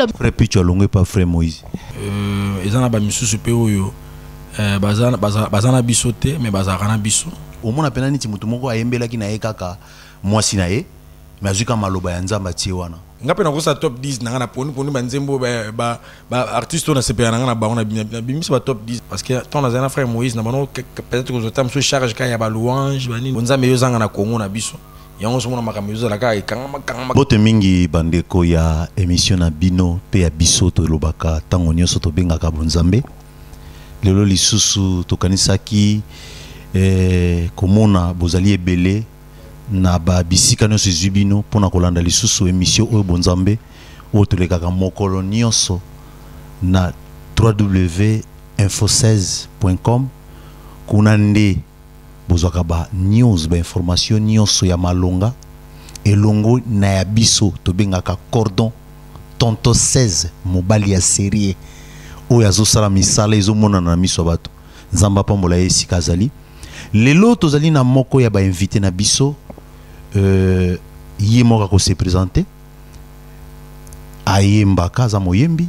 Frère Picho alongwe pa frère Moïse. Eza na bamisusu mpe oyo baza na biso te, mais bazalaka na biso. Omona pena neti motu moko ayembelaki na ye kaka mwasi na ye, mais azwi kaka maloba ya Nzambe atie wana. Nga mpe nakosala top 10 na nga na poni poni banzembo baartiste oyo nasepela na nga na bango, nabimisi ba top 10, parce que ntango nazali na frère Moïse na bango, peut-être kozwa ta mosusu charge kaka ya balouange banini. Nzambe yo ozanga na Congo na biso, yango ozomona makambo ezozala kaka ekangama kangama. Bote mingi bandeko ya émission na bino mpe ya biso, tolobaka ntango nyonso, tobengaka bonzambe. Lelo lisusu tokanisaki komona bozali ebele na babisika nyonso ezwi bino mpona kolanda lisusu émission oyo bonzambe, oyo tolekaka mokolo nyonso na www.info16.com. Kuna nde bozwaka ba news, bainformation nyonso ya malonga elongo na ya biso tobengaka cordon tonto 16, mobali ya serie oyo azosala misala ezomonana na miso ya bato. Nzambe apambola ye esika azali. Lelo tozali na moko ya bainvité na biso, ye moko akose présenter. Ayembaka, aza moyembi,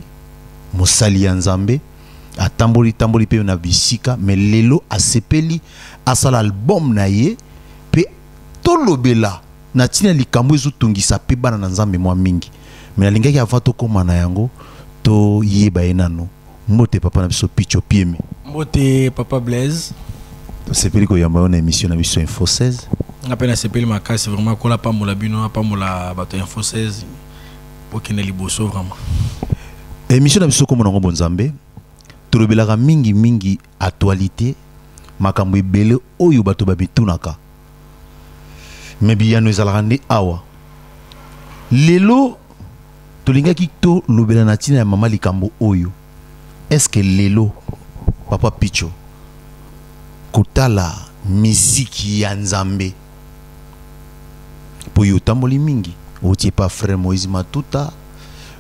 mosali ya Nzambe, atamboli tamboli mpe na bisika, mais lelo asepeli asala album na ye mpe tolobela na ntina likambo ezotungisa mpe bana na Nzambe mwa mingi. Mais nalingaki avant tokóma na yango, toyeba ye nano. Mbote papa na biso Picho Piemi. Mbote papa Blaise. Tosepeli koyamba yo na émission na biso Info 16. Nga mpe nasepeli makasi vraiment. Kola apambola bino, apambola bato ya Info 16, bokende liboso vraiment. Émission na biso komona yango bonzambe, tolobelaka mingimingi actualité, makambo ebele oyo bato babitunaka, mais biyano ezalaka nde awa. Lelo tolingaki tolobela na ntina ya mama likambo oyo: est-ce lelo papa Picho, kotala miziki ya Nzambe, mpo yo otamboli mingi, otie pa frère Moïse Matuta,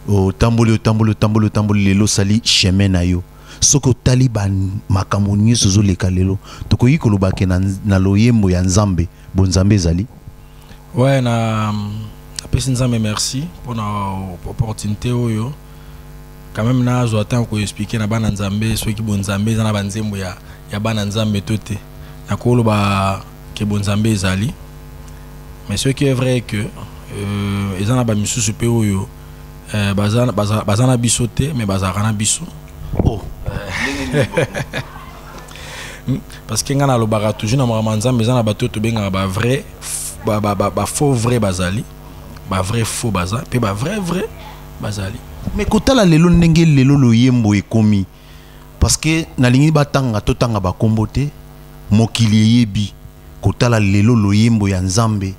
otamboli, otamboli, otamboli, otamboli, lelo osali chemin na yo. Soki otali makambo nyonso ezoleka lelo, tokoki koloba ke na loyembo ya Nzambe, bonzambe ezali? Ouais, na napesi Nzambe merci mpona opportunité oyo quand même nazwa ntango koexpliquer na bana Nzambe soki bonzambe eza na banzembo ya bana Nzambe to te. Nakoloba ke bonzambe ezali, mais ce qui est vrai que eza na bamisusu mpe oyo baza na biso te, mais bazalaka na biso. Oh. Parce que ngai nalobaka toujours na makambo ya Nzambe, eza na bato oyo tobengaka bavrai, bafaux vrai bazali, bavrai faux baza mpe, bavrai vrai bazali. Mais kotala lelo, ndenge lelo loyembo ekomi, parce que nalingi batanga, totanga bakombo te, mokili eyebi. Kotala lelo loyembo ya Nzambe,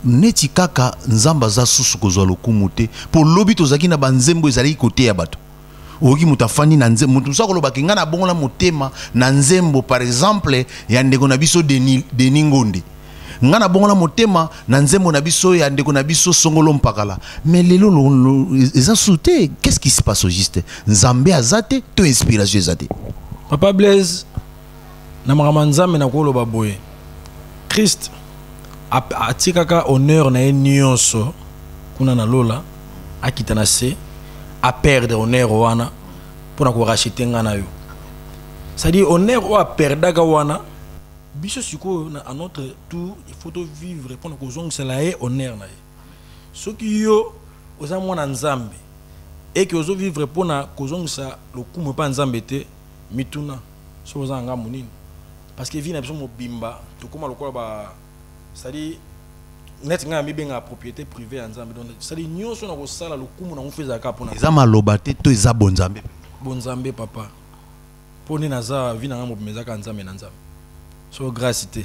neti kaka Nzambe aza susu kozwa lokumu te, mpo lobi tozalaki na banzembo ezalaki koteya bato. Oyoki moto afandi na nzembo, moto mosusu akolobaki: "Ngai nabongola motema na nzembo", par exemple ya ndeko na biso Denis Ngonde, "Ngai nabongola motema na nzembo na biso ya ndeko na biso Songolo Mpakala". Mais lelo eza su te. Qu'est-ce qui se passe au juste? Nzambe aza te to inspiration eza te? Papa Blaise, na makambo ya Nzambe, nakoloba boye: Christ atikaka honneur na ye nyonso kuna na lola, akita na se, aperdre honneur wana mpona koracheter nga na yo. C'est-à-dire honneur oyo aperdaka wana, biso sikoyo à notre tour il faut tovivre mpona kozongisela ye honneur na ye. Soki yo oza mwana Nzambe eke ozovivre mpona kozongisa lokumu epa Nzambe te, mituna soki oza na ngambo nini, parce que vie na biso mobimba tokóma lokola ba, c'est-à-dire neti ngai namibengaka propriété privée ya Nzambe. Donc c'est-à-dire nyonso na kosala, lokumu nango fo ezalaka mpona Eza maloba te to eza bonzambe? Bonzambe papa, mpo nde naza, vie na ngai mobimba ezaka Nzambe na Nzambe, so grâce te.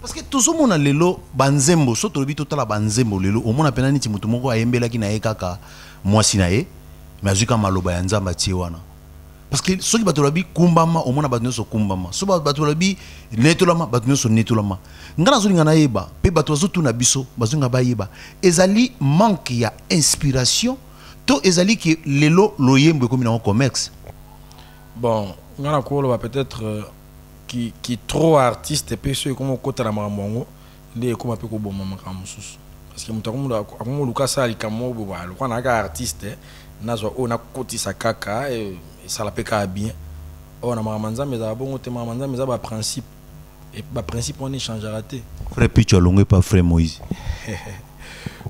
Parce que tozomona lelo banzembo, so tolobi totala banzembo lelo, omona mpena neti motu moko ayembelaki na ye kaka mwasi na ye, mais azwi kaka maloba ya Nzambe atie wana. Parce que soki bato balobi kumbama, omona bato nyonso kumbama. So bato balobi netolama, bato nyonso netolama. Ngai nazolinga nayeba, mpe bato bazotuna biso, bazolinga bayeba: ezali manque ya inspiration to ezali ke lelo loyembo ekomi nango commerce? Bon, ngai nakoloba peut-être qui trop artiste mpe so ekoma okota na makambo yango nde ekoma mpe koboma makambo mosusu. Parce que moto akomoluka asala likambo moko boye, lokola nayaka artiste, nazwa oyo nakotisa kaka, esala mpe kaka bien. Oyo na makambo Nzambe ezala bongo te. Makambo Nzambe eza baprincipe, baprincipe wana echangeaka te. Frère Picho alongwe pa frère Moïse.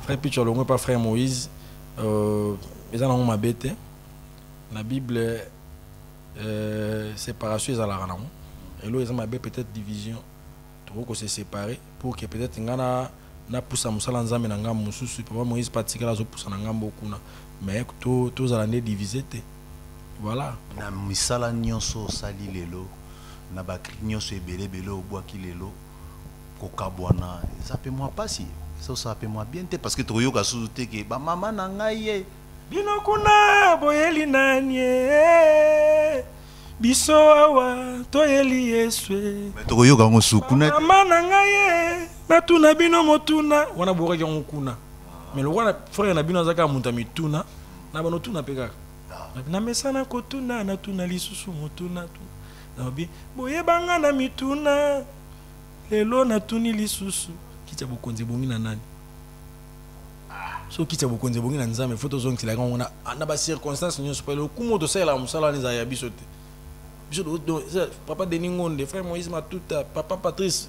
Frère Picho alongwe pa frère Moïse, eza nango mabe te. Na Bible, séparation ezalaka nango, elo eza mabe peut-être division. Tokoki kose séparer pour que peut-être nga na napusa mosala Nzambe na ngambo mosusu, papa Moïse mpe atikala azopusa na ngambo kuna, mais tozala nde divise te, voilà. Na misala nyonso osali lelo, na bacri nyonso ebele ebele obwaki lelo, kokabwana eza mpe mwa pasi, eza osala mpe mwa bien te, parce que tokoyoka susu te ke bamama na ngai ye. Bino kuna boyeli nani ye? Biso awa toyeli Yesu. Mais tokoyoka yango su kuna. Mama na ngai ye, natuna bino motuna wana, bokaki yango kuna, mais lokola frère na bino aza kaka moto ya mituna na bano, tuna mpe kaka namesana kotuna, natuna lisusu motuna. Nalobi boyebanga na mituna, lelo natuni lisusu: kiti ya bokonzi ebongi na nani? So kiti ya bokonzi ebongi na Nzambe, faut tozongiselaka yango na bacirconstance nyonso, po lokumu tosalelaka mosala wana ezala ya biso te. Biso, papa Denis Ngonde, frère Moïse Matuta, papa Patrice,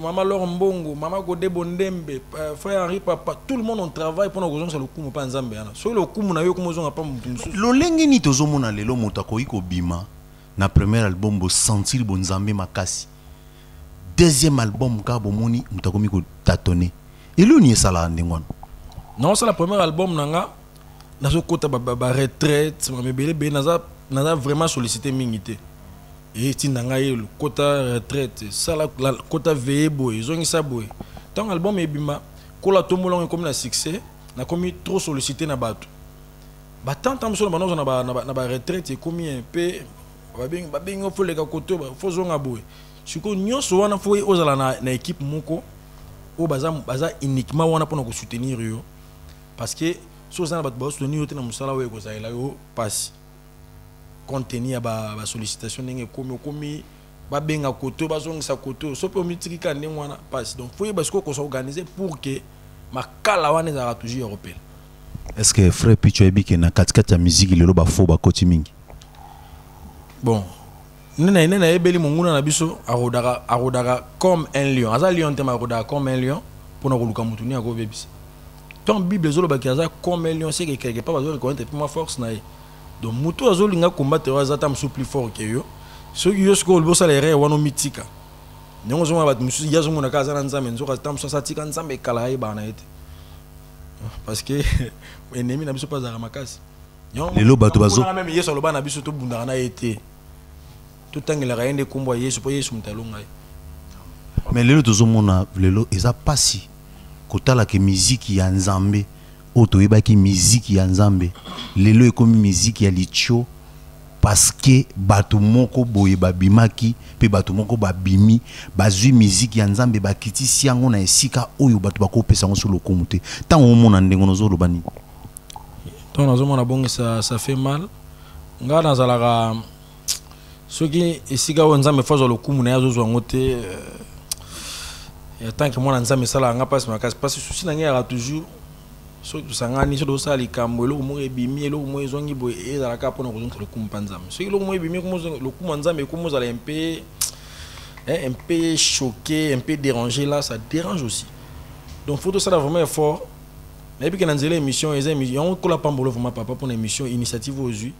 mama Lor Mbongo, mama Gode Bondembe, frère Henri Papa, tout le monde, on travaille mpona kozongisa lokumu mpa Nzambe wana. Soki lokumu na yo okoma ozonga mpa motu mosusu. Lolenge nini tozomona lelo moto akoki kobima na premier album, bosentir bonzambe makasi, deuxième album kaka bomoni moto akomi kotâtonner? Eloni esalaka ndenge wana? Naosala premier album na nga, nazokota baretraite, makambo ebele ebele, naza vraiment sollicité mingi te. Etinda ngai kota retraite, sala kota veye boye, ezongisa boye. Ntango album ebima, kola tombolango, ekomi na succès, nakomi trop sollicité na bato. Batanta mosusu na banozwa na baretraite, ekomi mpe babengi, faut leka kote, faut zonga boye. Sikoyo nyonso wana, faut ozala na équipe moko oyo baza uniquement wana mpona kosoutenir yo, parce que so oza na bato bazosoutenir yo te na mosala oyo, ekozalela yo mpasi, compte tenu ya basollicitation ndenge ekomi, okomi babenga kote, bazongisa kote, so mpe omitiki kaka ndenge wana, mpasi. Donc faut yeba sikoyo kosorganiser pour que makala wana ezalaka toujours ya kopela. Est ce que frère Picho oyebi ke na katikati ya musique lelo bafaux bakoti mingi? Bon, nde nayebeli monguna na biso arodaka comme un lion. Aza lion te, ma arodaka comme un lion mpona koluka motu nini akobebisa. Tant Bible ezolobaki aza comme un lion, c'est que quelque part bazo reconnaître mpe mwa force na ye. Donc motu azolinga combattre oyo aza ta mosusu plus fort ke yo. Soki yo sikoyo olobi osala erreur wana, omitika ndenge ozomona bato mosusu, ye azomona kaka aza na Nzambe, nzoka ta mosusu atika Nzambe ekala, ayebaka na ye te, parce que ennemi na biso mpe azalaka makasi. Lelo bato bazo Même Yesu aloba na biso, tobundaka na ye te, totangelaka ye nde nkombo ya Yesu, mpo Yesu moto alonga ye. Mais lelo tozomona, lelo eza mpasi kotalaka miziki ya Nzambe oyo toyebaki, miziki ya Nzambe lelo ekomi miziki ya litio, parce que bato moko boye babimaki mpe bato moko babimi, bazwi miziki ya Nzambe, bakitisi yango na esika oyo bato bakopesa yango so lokumu te. Ntango omona ndenge ozoloba nini? Ntango nazomona bongo, ça fait mal. Ngai nazalaka, soki esika oyo Nzambe faut azwa lokumu na ye, azozwa yango te, ya tant que mwana Nzambe, esalaka nga mpasi makasi, parce que souci na ngai yaka toujours, soki tosangani, soki tozosala likambo, eloko moko ebimi, eloko moko ezongi boye, ezalaka mpona kozongisa lokumu mpa Nzambe. Soki eloko moko ebimi, lokumu ya Nzambe ekomi ozala un peu choqué, un peu dérangé, là ça dérange aussi. Donc faut tosala vraiment effort. Nayebi ke na nzela émission eza yango kola pambolo vraiment, papa, mpona émission, initiative oyo ozwi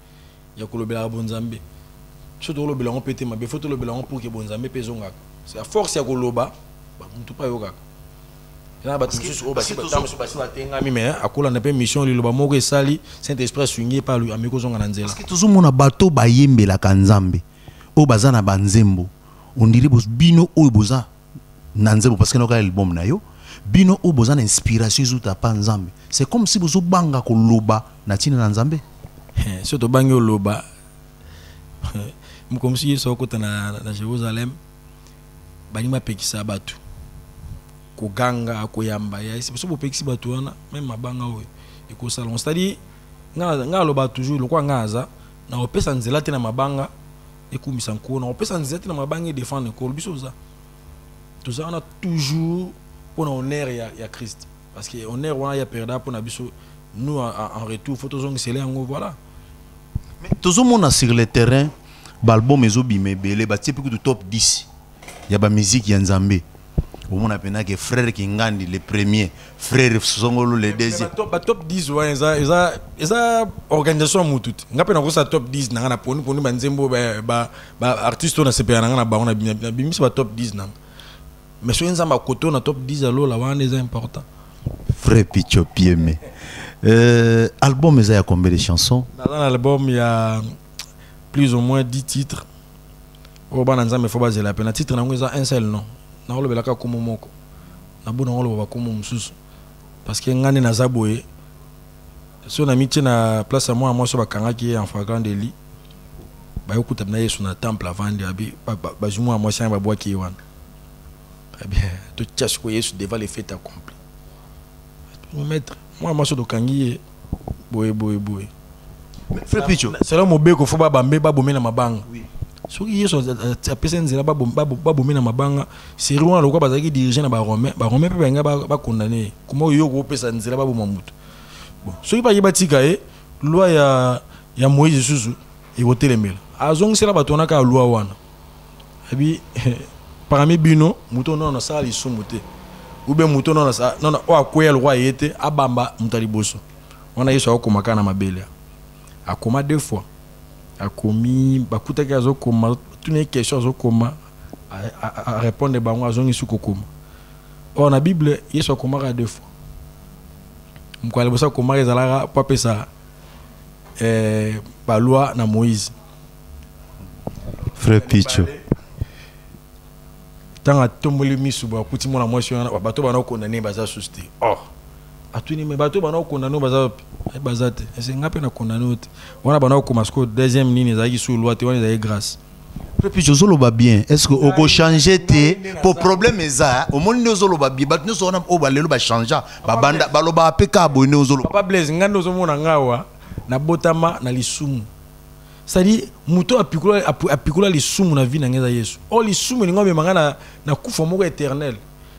ya kolobelaka bonzambe. So tokolobela yango mpe te mabe, faut tolobela yango pour ke bonzambe mpe ezongaka. C'est à force ya koloba, motu mpe ayokaka. Eza na bato mosusu oyo basi basi batengami, mais akolanda mpe mission, liloba moko esali, Saint Esprit asungi ye mpe ameki kozonga na nzela. Parce que tozomona bato bayembelaka Nzambe oyo baza na banzembo, ondiri bino oyo boza na nzembo, parce que nayoka album na yo, bino oyo boza na inspiration ezuta pa Nzambe, c'est comme si bozobanga koloba na ntina na Nzambe. So tobangi oloba, mokomosu Yesu akota na Jérusalem, balingi bapekisa bato koganga koyamba ya so bopekisi bato wana, même mabanga oyo ekosala. C'est-à-dire nga aloba toujours, lokola nga aza na kopesa nzela te na mabanga ekumisa Nkolo, na kopesa nzela te na mabanga edéfendre Nkolo. Biso oza, toza wana toujours mpona honneur ya Christ. Parce que honneur wana ya perda mpona biso, nous en retour faut tozongisela yango, voilà. Mais tozomona sur le terrain baalbum ezobima ebele, batie mpe kutu top 10 ya bamusique ya Nzambe. Omona mpena ke frère Kingandi le premier, frère Songolo le deuxième. Ba top 10 wana eza organisation ya mutu te. Nga mpe nakosala top 10 na nga na poni poni banzembo, baartiste oyo nasepela na nga na bango, nabimisi ba top 10 nanga. Mais soki Nzambe akoto na top 10 alola wana, eza important. Frère Picho Pieme, album eza ya combien de chansons? Naza na album ya plus ou moins 10 titres oyo bana Nzambe fo bazela mpe na titre nango eza un seul nom. Nakolobelaka kombo moko, nabona koloba bakombo mosusu, parce que nga nde naza boye. So na mitie na place ya mwana mwasi oyo bakangaki ye en flagrant délit, bayokuta na Yesu na temple, avandi, abi bazwi mwana mwasi yango, babwaki ye wana. Bien, totia sikoyo Yesu devant le fait accompli. Maître, mwana mwasi oyo tokangi ye boye boye boye. Frère Picho. Selon mobeko, fo babambe, babome na mabanga. Soki Yesu apesi nzela babome na mabanga seri wana, lokola bazalaki dirigé na Baromain, Baromain mpe balinga bakondane ye. Koma oyo kopesa nzela baboma motu? Bon, soki baye batika ye, loi ya Moïse lisusu ekotelemela. Azongisela bato wana kaka loi wana, abi parmi bino moto nono asala lisumu te, ou bien moto nono oyo akweya lokwa ye te, abamba moto ya liboso wana. Yesu akokoma kaka na mabele, akoma deux fois. Akomi, bakutaki azokoma, tuna ye question, azokoma, arépondre bango, azongisi kokoma. Or na Bible, Yesu akomaka deux fois. Mokolo ya liboso akomaka ezalaka mpo apesa baloi na Moïse. Frère Picho. Ntango atomboli misu boye, akuti mwana mwasi wana, bato bana okondane baza susu te. Or atuni: me bato bana okondane baza wapi? Baza te. Ese nga mpe na kondane oyo te. Wana bana okoma sikoyo deuxième nini, ezalaki su loi te, wana ezalaki grâce. Frère Picho, ozoloba bien. Est ce que okochange te? Po problème eza, omoni nde ozoloba bien, bato nyonso wana oyo balelo bachangea, babanda balobaka mpe kaka boye nde ozoloba. Papa Blaise, nga nde ozomona nga awa, nabotama na lisumu. C'est-à-dire moto apikola lisumu na vie na ngai eza Yesu. Or lisumu elingi omema ngai na kufa moko éternel.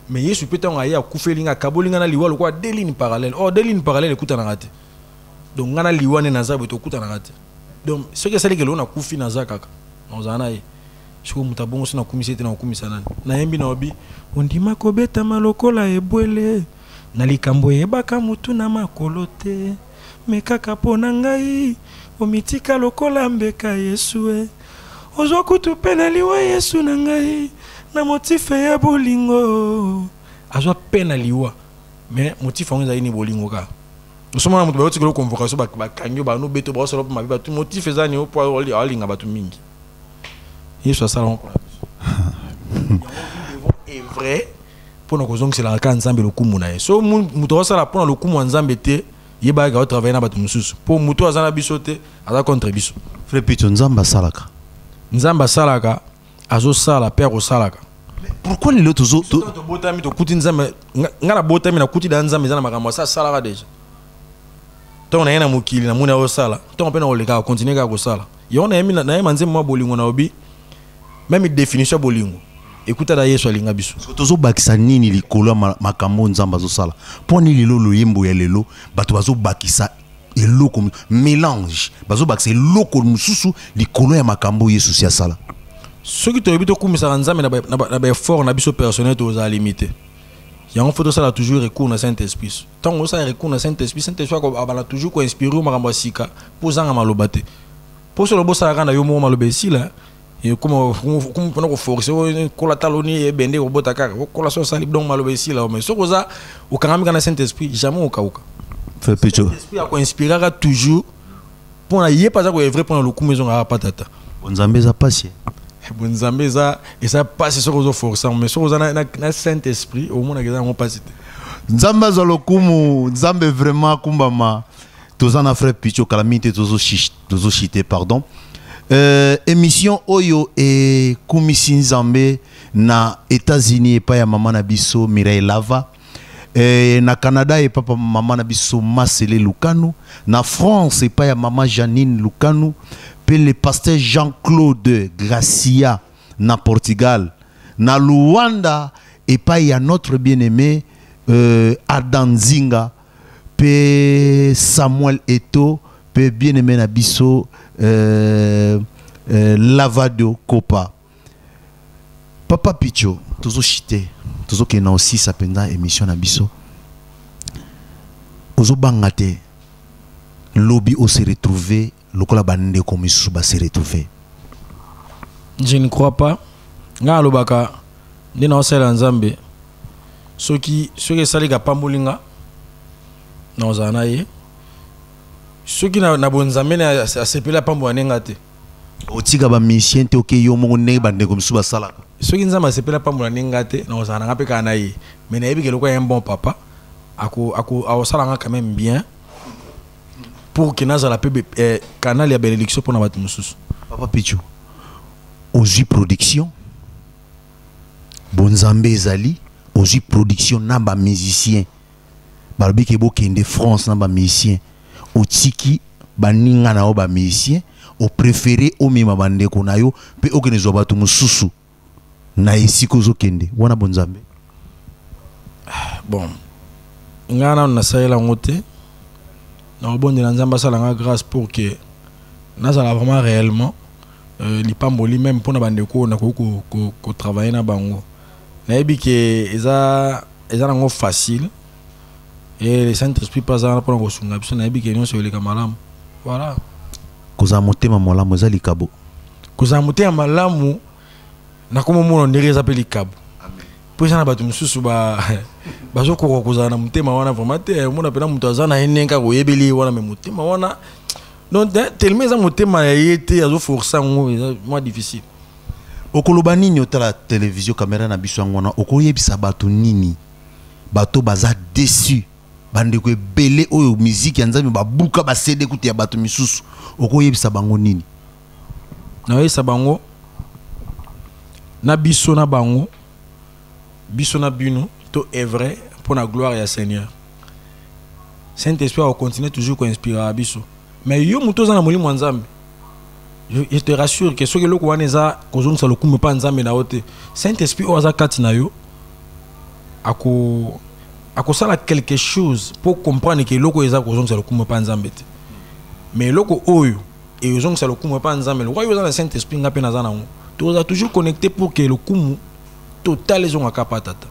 Mais Yesu mpe, ntango aye, akufeli ngai, akaboli ngai na liwa lokola deux lignes parallèles. Or deux lignes parallèles ekutanaka te. Donc ngai na liwa nde naza boye, tokutanaka te. Donc soki esaliki eloko, nakufi, naza kaka nazala na ye. Soki moto abongo so nakumisa ete nakokumisa nani? Nayembi na obi ondima kobetama lokola ebwele na likambo eyebaka mutu na makolo te, me kaka mpo na ngai omitika lokola mbeka. Yesu e, ozwa kutu mpe na liwa. Yesu na ngai, na motif ya bolingo, azwa mpe na liwa, mais motif yango ezali ni bolingo kaka. Osomona moto bayotikela convocation, bakangi yo, banobeto, baosala mpo mabe bato, motif eza ni po alinga bato mingi. Yesu asala ngo mpona biso. Yango est vrai mpona kozongiselaka kaka Nzambe lokumu na ye. So moto akosala mpona lokumu ya Nzambe te, yebaka aotravaille na bato mosusu, mpo moto aza na biso te, aza contre biso. Frère Picho, Nzambe asalaka. Nzambe asalaka, azosala mpe akosalaka. Pourquoi lelo tozo Tobotami, tokuti Nzambe. Nga nabotami, nakuti da Nzambe eza na makambo asa asalaka déjà. Ntango naye na mokili, namoni azosala. Ntango mpe nakolekaka, continue kaka kosala. Yango nayema nzembo mwa bolingo na obi, même définition ya bolingo ekutana Yesu alinga biso. Tozobakisa nini likolo ya makambo Nzambe azosala? Mpo nini lelo loyembo ya lelo, bato bazobakisa eloko, mélange, bazobakisa eloko mosusu likolo ya makambo Yesu si asala? Soki toyebi tokumisaka Nzambe na baeffort na biso personnel, tozala limité. Yango fo tosala toujours recours na saint esprit Ntango osala recours na saint esprit saint esprit abala toujours koinspire yo makambo ya sika, mpo ozanga maloba te. Mpo solo bosalaka na yo moko, maloba esila, mpona koforce kola talo ni ebende kobota kaka okola so osali. Donc maloba esila. Mais soki oza okangami kaka na saint esprit jamais okauka. Esprit akoinspiraka toujours mpona ye mpe aza koœuvrer mpona lokumu ezongaka pa Tata. Nzambe eza pasi. Bonzambe eza pasi soki ozoforce yango, mais soki oza na saint esprit, omonaka eza yango pasi te. Nzambe azwa lokumu. Nzambe vraiment akumbama. Toza na frère Picho. Kala mingi te tozoshite, pardon, émission oyo ekumisi Nzambe na États-Unis epai ya mama na biso Mireille Lava, na Canada epai ya mama na biso Masele Lukanu, na France epai ya mama Janine Lukanu mpe le pasteur Jean-Claude Gracia na Portugal, na Luanda epai ya notre bien-aimé. Adam Nzinga mpe Samuel Eto mpe bien aimé na biso Lavado Kopa. Papa Picho, tozoshite, tozokende na osisa mpenza émission na biso. Ozobanga te lobi ose retrouver lokola bandeko misusu base retrouver? Je ne crois pas. Ngai alobaka nde naosalela Nzambe, soki esalika apamboli nga, naozala na ye. Soki na bonzambe na asepeli apambola nde nga te. Otika bamusicien te, oke yo moko ndenge bandeko misusu basalaka? Soki Nzambe asepeli apambola nde nga te, nakozala na nga mpe kaka na ye. Mais nayebi ke lokola ye un bon papa, akosala nga quand même bien pour ke nazala mpe canal ya bénédiction mpona bato mosusu. Papa Picho, ozwi production, bonzambe ezali, ozwi production na bamusicien, balobi ke bokende France na bamusicien, otiki baninga na yo bamusicien, opréféré omema bandeko na yo mpe okende zwa bato mosusu na esika ozokende wana, bonzambe? Bon, ngai nano nasalela yango te. Nakobondela Nzambe asala nga grâce pour que nazala vraiment réellement lipamboli même mpona bandeko oyo nakoki kotravaille na bango. Nayebi ke eza nango facile et le Saint Esprit mpe aza wana mpona kosunga biso. Nayebi ke nyonso eleka malamu, voilà. Kozala motema malamu eza likabo. Kozala motema malamu, nakomomona ndenge eza mpe likabo, mpo eza na bato mosusu bazokoka kozala na motema wana vraiment te. Omona mpena moto aza na ye ndenge kaka oyebeli ye wana, mais motema wana donc tellement eza motema ya ye te, azoforce yango, eza mwa difficile. Okoloba nini? Otala télévision, caméra na biso yango wana. Okoyebisa bato nini, bato baza déçu, bandeko ebele oyo miziki ya Nzambe babuka baCD kutu ya bato misusu, okoyebisa bango nini? Nayoyebisa bango, na biso na bango, biso na bino, to œuvre mpo na gloire ya Seigneur. Saint Esprit akocontinue toujours koinspiraka biso, mais yo moto oza na molimo ya Nzambe, je te rassure ke soki eloko wana eza kozongisa lokumu mpa Nzambe na yo te, Saint Esprit oyo aza kati na yo akosala quelque chose pour comprendre ke eloko oyo eza kozongisa lokumu mpa Nzambe te. Mais eloko oyo ezongisa lokumu mpa Nzambe, lokola yo oza na Saint Esprit, nga mpe naza nango, toza toujours connecté pour que lokumu total ezongaka pa Tata.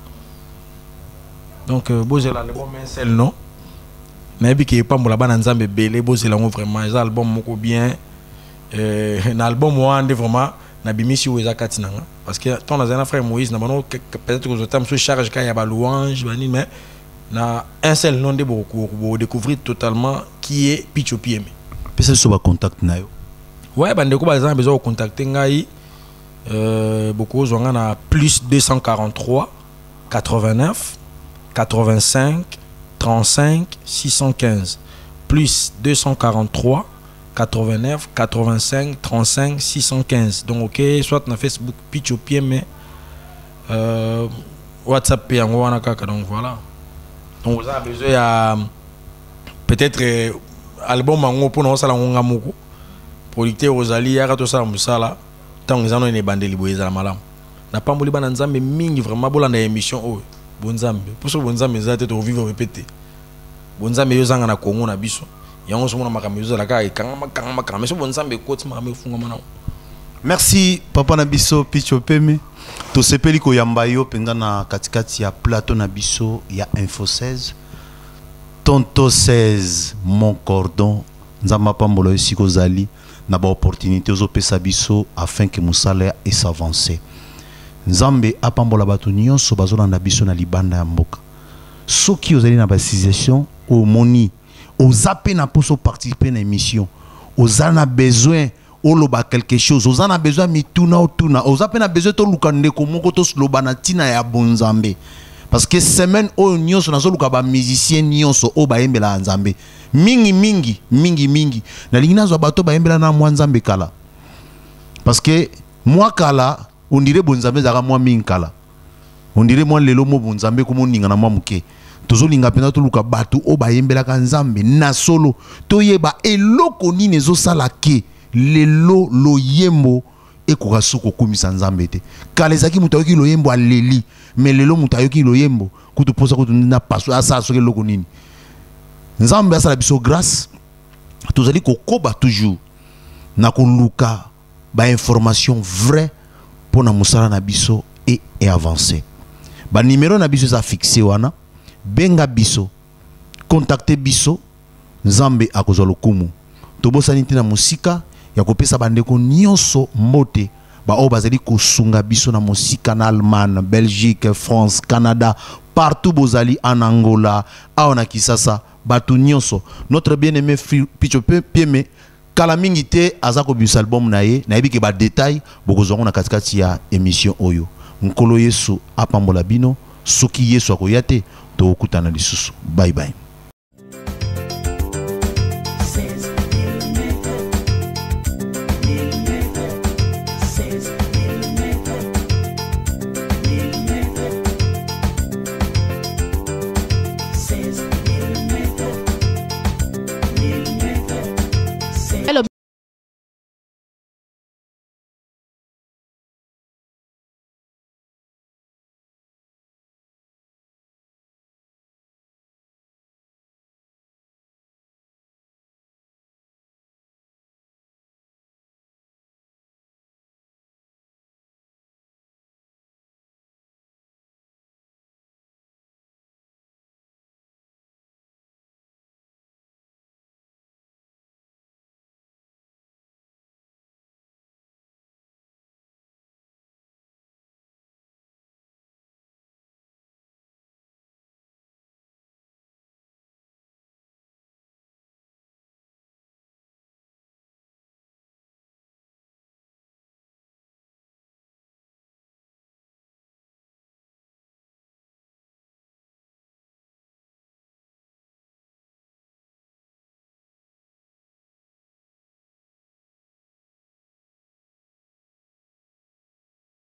Donc bozela album Un seul nom. Nayebi ke epambola bana Nzambe ebele. Bozela yango vraiment, eza album moko bien. Na album wana nde vraiment nabimisi oyo eza kati na nga, parce que ntango nazali na frère Moïse na bango, peut-être kozwa ta mosusu charge kaka ya balouange banini, mais na Un seul nom nde bokodécouvrir totalement qui est Picho Pieme. Pesa biso bacontact na yo. Ouais, bandeko baza na besoin kocontacte ngai, bokozwa nga na plus 243 89 85 35 615, plus 243 89 85 35 615. Donc ok, soit na Facebook Picho Pieme, WhatsApp mpe yango wana kaka. Donc voilà, donc oza na besoin ya peut-être album yango mpona osala yango nga moko, producteur ozali, yaka tosala mosala. Ntango eza nano ebandeli boye, ezala malamu. Napamboli bana Nzambe mingi vraiment. Bolanda émission oyo, bonzambe, mposo bonzambe eza te, tokovivre mpe te. Bonzambe eyo ezanga na Kongo na biso, yango ozomona makambo ezozala kaka ekangama kangama kangama. So bonzambe ekoti, makambo efungama nango. Merci, papa na biso Picho Peme. Tosepeli koyamba yo mpenza na katikati ya plateau na biso ya Info 16, tonto 16 mon cordon. Nzambe apambola yo esika ozali na baopportunité ozopesa biso afin ke mosala esavance. Nzambe apambola bato nyonso bazolanda biso na libanda ya mboka. Soki ozali na basuggestion oyo omoni, oza mpe na mposa oparticipe na émission, oza na besoin oloba quelque chose, oza na besoin ya mituna otuna, oza mpe na besoin toluka ndeko moko toloba na ntina ya bonzambe, parce que semaine oyo nyonso nazoluka bamusicien nyonso oyo bayembelaka Nzambe mingi mingi mingi mingi. Nalingi nazwa bato bayembela na mwa Nzambe kala, parce que mwa kala on dirait bonzambe ezalaka mwa mingi kala, on dirait mwa lelo mo bonzambe ekomoninga na mwa moke. Tozolinga mpenza toluka bato oyo bayembelaka Nzambe na solo, toyeba eloko nini ezosala ke lelo loyembo ekoka so kokumisa Nzambe te. Kala ezalaki moto ayoki loyembo aleli. Mais lelo moto ayoki loyembo kutu mposa kutu na paso asala soki eloko nini. Nzambe asala biso grâce. Tozali kokoba toujours na koluka bainformation vrai mpo na mosala na biso e avancé. Banimero na biso eza fixe wana, benga biso, contacte biso, Nzambe akozwa lokumu. Tobosani te na mosika ya kopesa bandeko nyonso mbote baoyo bazali kosunga biso na mosika, na Allemagne, Belgique, France, Canada, partout bozali, en Angola, awa na Kisasa, bato nyonso. Notre bien-aimé Picho Pieme, kala mingi te aza kobimisa album na ye. Nayebi ke badetail bokozwa yango na katikati ya émission oyo. Nkolo Yesu apambola bino. Soki Yesu akoya te, tokokutana lisusu. Bye bye. 16 mm, mm, 16 mm, mm, 16.